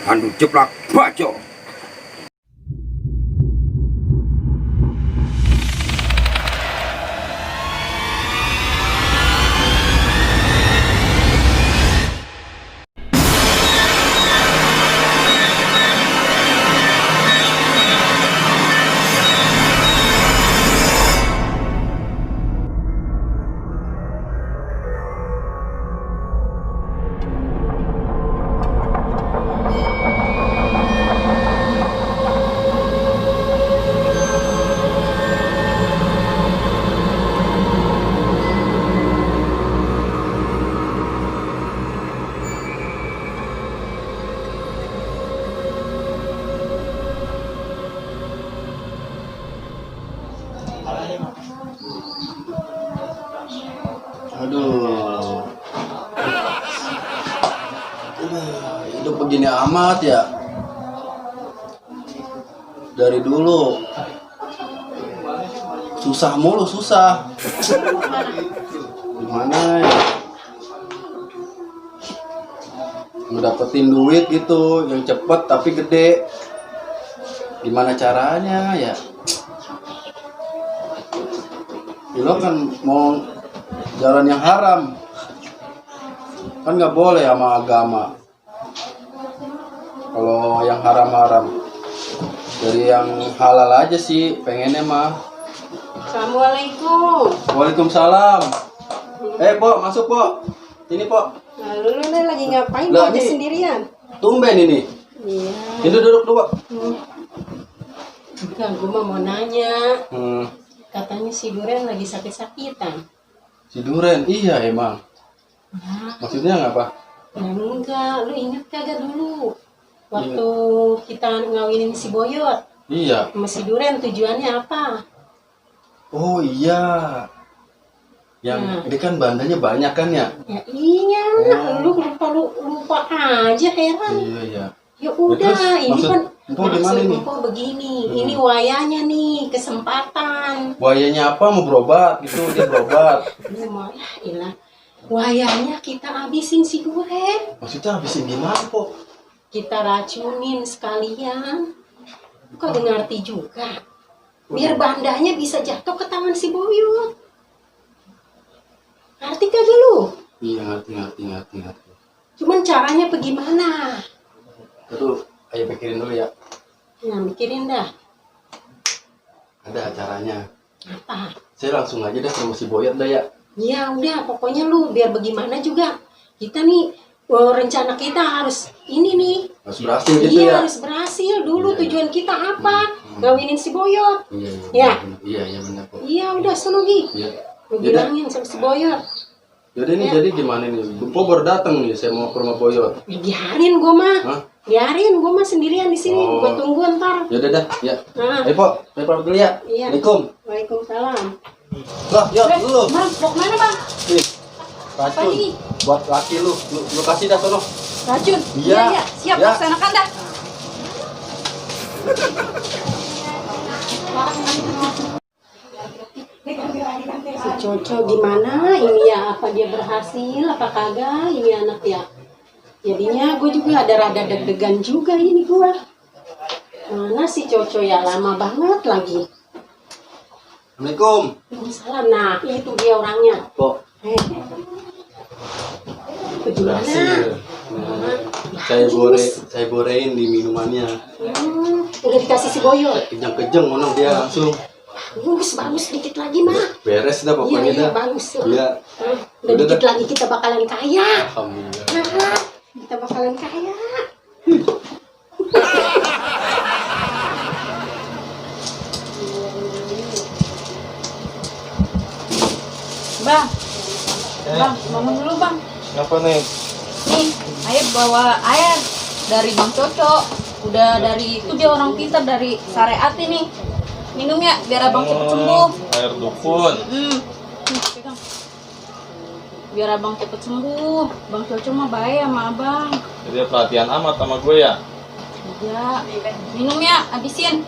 Handu jeplak bajo. Aduh, hidup begini amat ya. Dari dulu susah mulu, susah. Gimana ya? Ngedapetin duit gitu yang cepet tapi gede. Gimana caranya ya? Lo kan mau jalan yang haram, kan nggak boleh sama agama. Kalau yang haram-haram, dari yang halal aja sih pengennya mah. Assalamualaikum. Waalaikumsalam. Pok, masuk Pok. Ini Pok. Nah, lu lagi ngapain Lah, aja ini sendirian? Tumben ini. Iya. Ini duduk dulu Pok. Enggak, gue mau nanya. Hmm. Katanya si Duren lagi sakit-sakitan. Si Duren, iya emang. Nah, Maksudnya ngapa? enggak, lu inget kagak dulu waktu kita ngawinin si Boyot Iya. sama si Duren, tujuannya apa? Oh iya. Yang ini kan bandanya banyak kan ya? Ya iya, lu lupa aja, heran. Iya iya. Ya udah, terus, ini kan Empok gimana nih? Empok begini, ini wayanya nih, kesempatan. Buayanya apa mau berobat gitu, dia berobat. Lu mau, ilah, wayanya kita habisin si Duren. Maksudnya habisin gimana Pok? Kita racunin sekalian. Kok udah ngerti juga? Biar bandanya bisa jatuh ke tangan si Boyut. Ngerti kagak lu? Iya ngerti. Cuman caranya bagaimana? Terus ayo pikirin dulu ya. Nah, mikirin dah. Ada caranya. Apa? Saya langsung aja deh ke si Boyot dah ya. Ya udah, pokoknya lu biar bagaimana juga. Kita nih, rencana kita harus ini nih. Harus berhasil gitu Iya, ya. harus berhasil dulu. Iya, Tujuan kita apa? Ngawinin si Boyot. Iya. Ya. Iya benar Pok. Iya, udah sono Gi. Iya. Lu bilangin sama si Boyot. Jadi ini Ya. jadi gimana nih? Pok baru datang nih, saya mau ke rumah Boyot. Ya, biarin gua mah. Hah? Biarin gua mah sendirian di sini. Oh. Gua tunggu ntar. Ya udah dah, ya. Nah. Ayo Pok, saya pamit dulu ya. Iya. Assalamualaikum. Waalaikumsalam. Lah, ya dulu. Bang, mau kemana bang? Nih. Racun. ini? Buat laki lu kasih dah sono. Racun? Iya. Siap, Ya. laksanakan dah. Si Coco gimana? Ini ya, apa dia berhasil? Apa kagak? Ini anak ya. Jadinya gue juga ada rada deg-degan juga ini gue. Mana si Coco ya, lama banget lagi. Assalamualaikum. Salam, nah itu dia orangnya. Pok. Gimana? Berhasil. Nah, saya borein di minumannya. Udah dikasih si Boyot. Kejang-kejang mana dia langsung. Bagus dikit lagi mah. Beres dah pokoknya Iya, dah. bagus. Iya. Udah Udah dikit dah. lagi kita bakalan kaya. Alhamdulillah. Nah, kita bakalan kaya. Bang, bang, bangun dulu bang. Kenapa nih? Nih, ayo bawa air dari Bang Coco. Udah dari itu dia orang pintar dari syariat ini. Minum ya, biar abang cepet sembuh. Air dukun. Nih, pegang. Biar abang cepet sembuh. Bang Coco mah baik sama abang. Jadi dia perhatian amat sama gue ya. Iya, minum ya, habisin.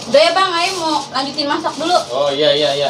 Udah ya bang, ayo mau lanjutin masak dulu. Oh iya.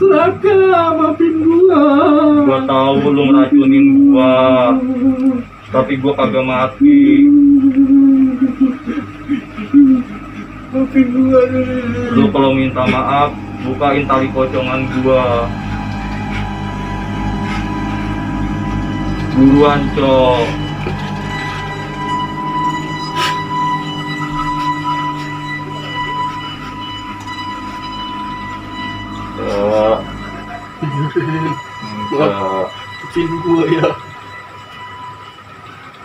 Raka, maafin gua. Gua tahu lu ngeracunin gua, tapi gua kagak mati. Maafin gua. Lu kalau minta maaf, bukain tali pocongan gua. Buruan, Cok. Maafin gua ya.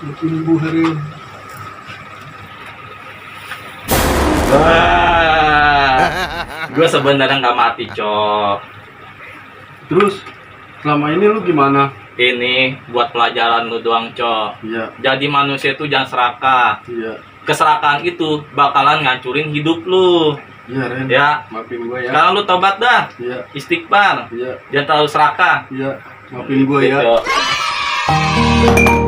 Maafin gua Ren. Gue sebenarnya nggak mati, Cok. Terus selama ini lu gimana? Ini buat pelajaran lu doang, Cok. Iya, Jadi manusia itu jangan serakah. iya. Keserakahan itu bakalan ngancurin hidup lu. Iya Ren. Ya. Maafin gua ya. Sekarang lu tobat dah. Iya, Istighfar. iya, Jangan terlalu serakah. iya. Maafin gua ya. Gitu.